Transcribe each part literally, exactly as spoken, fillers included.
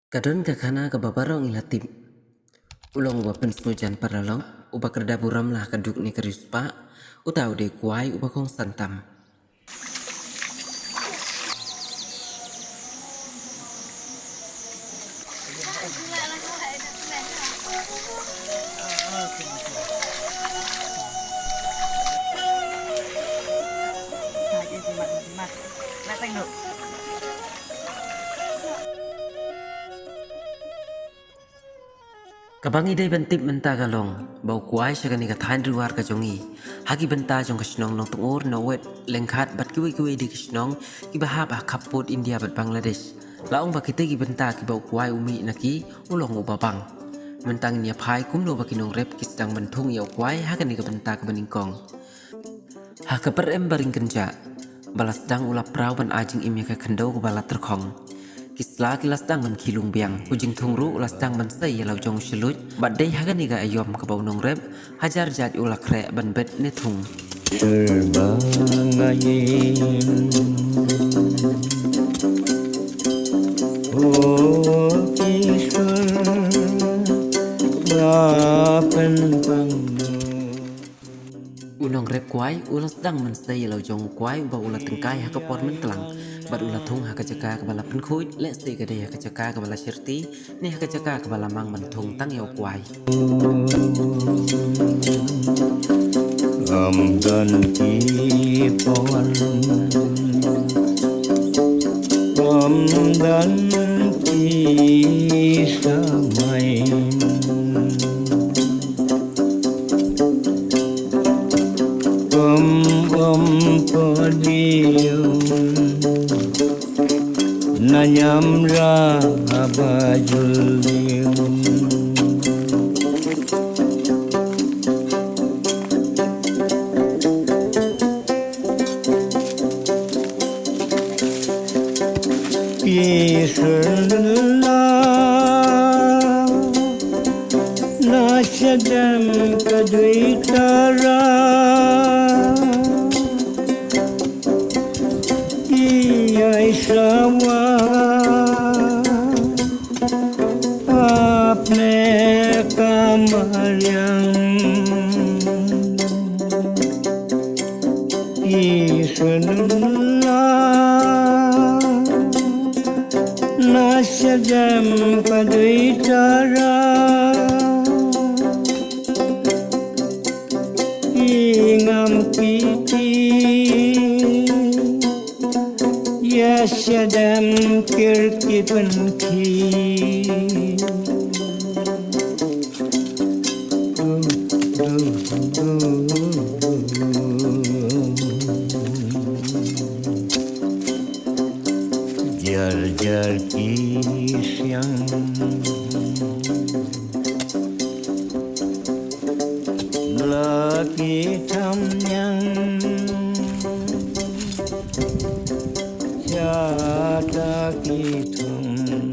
Ka don ka khana kaba baroh ngi la tip. U long uba pynsngewjan paralok, uba kyrda burom la ha ka duk ne ka riewspah, uta u dei u kwai uba kongsan tam. Kaba ngi dei ban tip mynta ka long ba u kwai sha kane ka thaiñ Ri War ka jong ngi, ha ki bynta jong ka shnong Nongtngur, Nongwet, Lyngkhat bad kiwei kiwei de ki shnong kiba hap ha khappud India bad Bangladesh, la ong ba kita ki bynta kiba u kwai u mih na ki u long uba bang. Mynta ngin ïa phai kumno ba ki nongrep ki sdang ban thung ïa u kwai ha kane ka bynta kaba nyngkong. Ha ka pyrem ba ring kynjah, ba la sdang u la praw ban ai jingim ïa ka khyndew kaba la tyrkhong. Ki sla ki la sdang ban khie lung biang, u jingthung ruh u la sdang ban sei ïa la u jong u shluit, bad dei ha kane ka aïom kaba u nongrep hajar jait u la khreh ban bet ne thung. Syrba nga ïeng, o Isor, ba pynpang. U nongrep kwai u la sdang ban sei ïa la u jong u kwai uba u la tyngkai ha ka por myntlang, bad u la thung ha ka jaka kaba la pynkhuid, lehse ka dei ha ka jaka kaba la shyrti, ne ha ka jaka kaba la mang ban thung tang ïa u kwai. Ym don ki por, ym don ki samai. Ym, ym ko diu na ñiamra ba jylliew. Ki syrla na shadem ka dui tara, ki ai sawa apne ka mariang. Ki syrla na shadem ka dui tara, ki ngam ki ti, ïa shadem kyrkieh pynkhih. Jar jar ki siang, la ki tham ñiang, jata ki thung,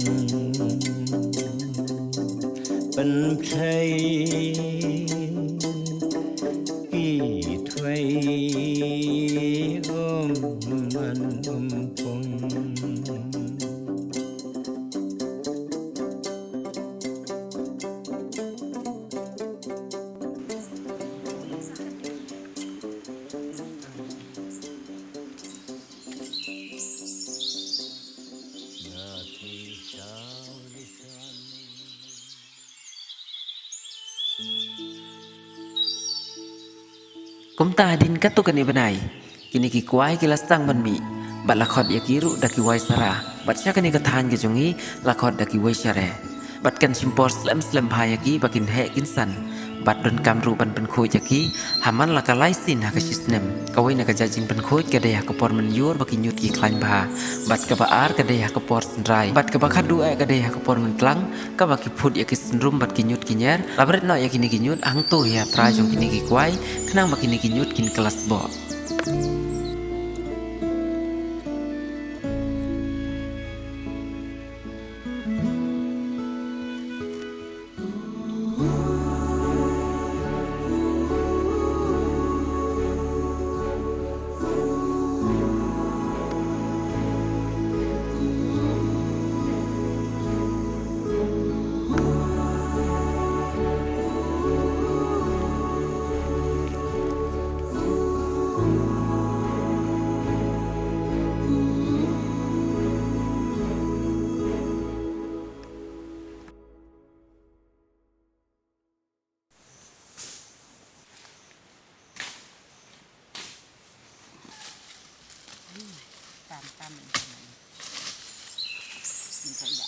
pynthei ki thwei, um man um pung. Kumta hadien katto katne bnai, kine ki kwai ki la sdang ban mih, bad la khot ïa ki ruh da ki Waisara, bad sha kane ka thaiñ ka jong ngi la khot da ki Waishare. Bad kan shim por slem slem bha ïa ki ba kin heh kin san. Bad donkam ruh ban pynkhuid ïa ki ha man la ka lai sien ha ka shi snem. Kawei na ka jait jingpynkhuid ka dei ha ka por mynjur ba ki ñiut ki khlaiñ bha. Bad kaba ar ka dei ha ka por synrai. Bad kaba khatduh eh ka dei ha ka por myntlang, kaba ki phut ïa ki syndrum bad ki ñiut ki ñier, la bret noh ïa kine ki ñiut hangto ha ïa trai jong kine ki kwai, khnang ba kine ki ñiut kin kylla sboh.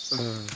Hmm.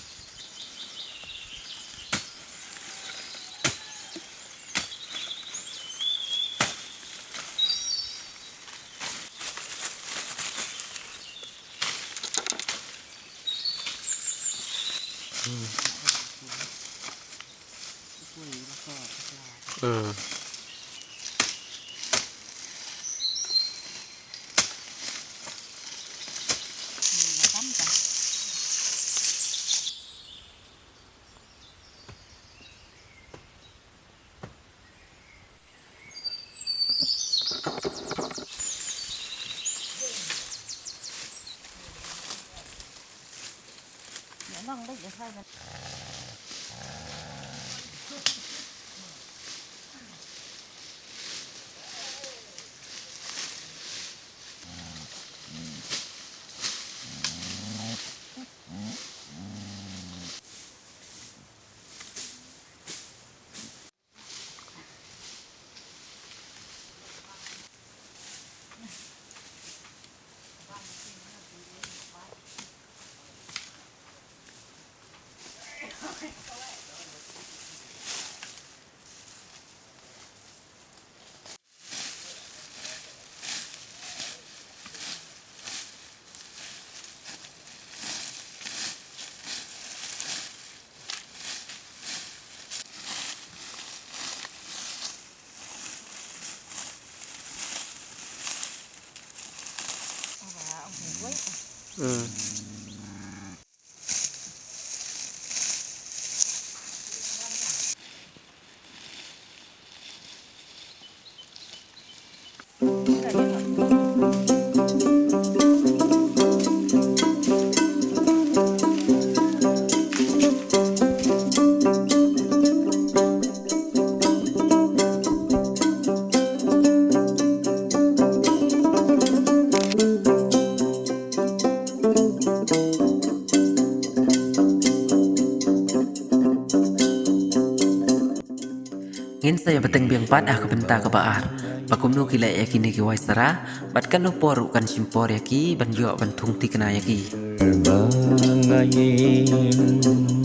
Hmm. Ngin sa ïa bteng biang pat ha ka bynta kaba ar, ba kumno ki leh ïa kine ki waisara, bad katno por ruh kan shim por ïa ki ban ïoh ban thung thikna ïa ki. Ba nga ïeng